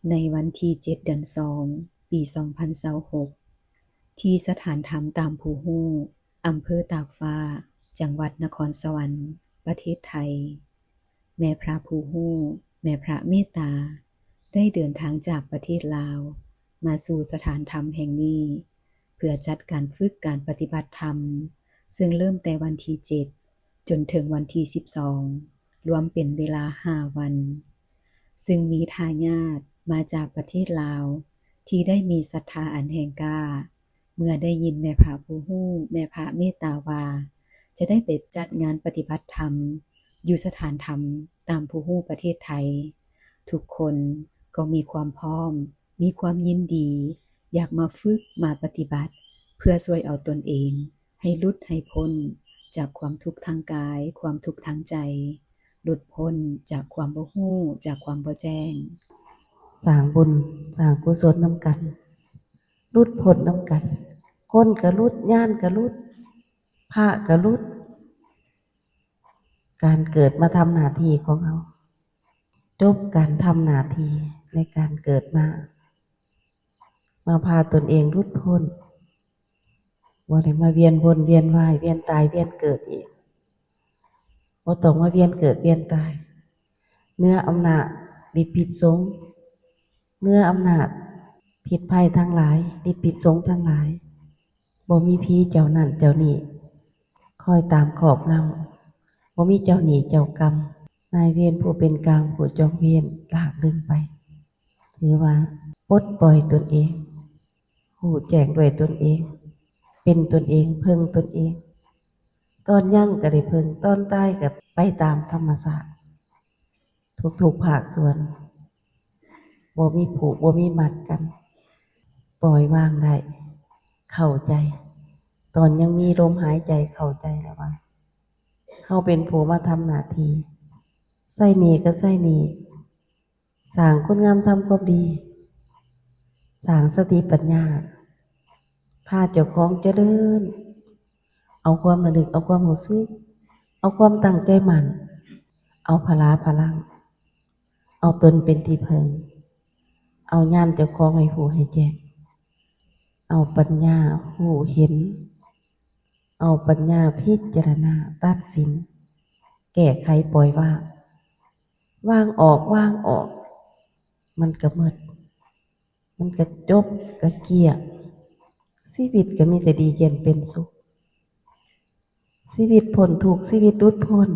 ໃນວັນທີເຈັດ ເດືອນສອງ ປີສອງພັນຊາວຫົກ ທີ່ສະຖານທຳຕາມຜູ້ຮູ້ ອຳເພີຕາກຟ້າ ຈັງຫວັດນະຄອນສະຫວັນ ປະເທດໄທ, ແມ່ພະຜູ້ຮູ້ ແມ່ພະເມດຕາ ໄດ້ເດີນທາງຈາກປະເທດລາວ ມາສູ່ສະຖານທຳແຫ່ງນີ້ ເພື່ອຈັດການຝຶກການປະຕິບັດທຳ, ເຊິ່ງເລີ່ມແຕ່ວັນທີເຈັດ ຈົນເຖິງວັນທີສິບສອງ ລວມເປັນເວລາຫ້າວັນ, ເຊິ່ງມີທາຍາດມາຈາກປະເທດລາວ ທີ່ໄດ້ມີສັດທາອັນແຮງກ້າ ເມື່ອໄດ້ຍິນແມ່ພະຜູ້ຮູ້ ແມ່ພະເມດຕາວ່າ ຈະໄດ້ໄປຈັດງານປະຕິບັດທຳຢູ່ສະຖານທຳຕາມຜູ້ຮູ້ປະເທດໄທ, ທຸກຄົນກໍມີຄວາມພ້ອມ, ມີຄວາມຍິນດີ ຢາກມາຝຶກ, ມາປະຕິບັດ ເພື່ອຊ່ວຍເອົາຕົນເອງໃຫ້ຫຼຸດໃຫ້ພົ້ນຈາກຄວາມທຸກທາງກາຍ, ຄວາມທຸກທາງໃຈ, ຫຼຸດພົ້ນຈາກຄວາມບໍ່ຮູ້, ຈາກຄວາມບໍ່ແຈ້ງ. ສ້າງບຸນ, ສ້າງກຸສົນນຳກັນ, ຫຼຸດພົ້ນນຳກັນ, ຄົນກໍຫຼຸດ, ຍານກໍຫຼຸດ, ພະກໍຫຼຸດ. ການເກີດມາທຳໜ້າທີ່ຂອງເຮົາ, ຈົບການທຳໜ້າທີ່ໃນການເກີດມາ, ມາພາຕົນເອງຫຼຸດພົ້ນ, ບໍ່ໄດ້ມາວຽນວົນວຽນວາຍ, ວຽນຕາຍວຽນເກີດອີກ, ບໍ່ຕ້ອງມາວຽນເກີດວຽນຕາຍ, ເໜືອອຳນາດລິດພິດສົງ, ເໜືອອຳນາດພິດໄພທັງຫຼາຍ, ລິດພິດສົງທັງຫຼາຍ. ບໍ່ມີຜີເຈົ້ານັ້ນເຈົ້ານີ້ຄອຍຕາມຄອບງຳ, ບໍ່ມີເຈົ້າໜີ້ເຈົ້າກຳ, ນາຍເວນຜູ້ເປັນກາງ ຜູ້ຈອງເວນລາກດຶງໄປ. ຖືວ່າປົດປ່ອຍຕົນເອງ, ຮູ້ແຈ້ງດ້ວຍຕົນເອງ, ເປັນຕົນເອງ, ເພິ່ງຕົນເອງ. ຕອນຍັງກໍໄດ້ເພິ່ງ, ຕອນຕາຍກໍໄປຕາມທຳມະຊາດ. ທຸກໆພາກສ່ວນ, ບໍ່ມີຜູກ, ບໍ່ມີມັດກັນ, ປ່ອຍວາງໄດ້, ເຂົ້າໃຈ. ຕອນຍັງມີລົມຫາຍໃຈ, ເຂົ້າໃຈແລ້ວວ່າ ເຮົາເປັນຜູ້ມາທຳໜ້າທີ່, ໃຊ້ໜີ້ກໍໃຊ້ໜີ້, ສ້າງຄຸນງາມທຳຄວາມດີ, ສ້າງສະຕິປັນຍາ, ພາເຈົ້າຂອງຈະເລີນ, ເອົາຄວາມລະລຶກ, ເອົາຄວາມຮູ້ສຶກ, ເອົາຄວາມຕັ້ງໃຈໝັ້ນ, ເອົາພະລາພະລັງ, ເອົາຕົນເປັນທີ່ເພິ່ງ, ເອົາຍານເຈົ້າຂອງໃຫ້ຮູ້ໃຫ້ແຈ້ງ, ເອົາປັນຍາຮູ້ເຫັນ, ເອົາປັນຍາພິຈາລະນາ, ຕັດສິນ, ແກ້ໄຂ, ປ່ອຍວາງ, ວາງອອກ, ວາງອອກ, ມັນກະໝົດ, ມັນກະຈົບ, ກະເກ້ຍ, ຊີວິດກະມີແຕ່ດີເຢັນເປັນສຸກ. ຊີວິດພົ້ນທຸກ, ຊີວິດຫຼຸດພົ້ນ,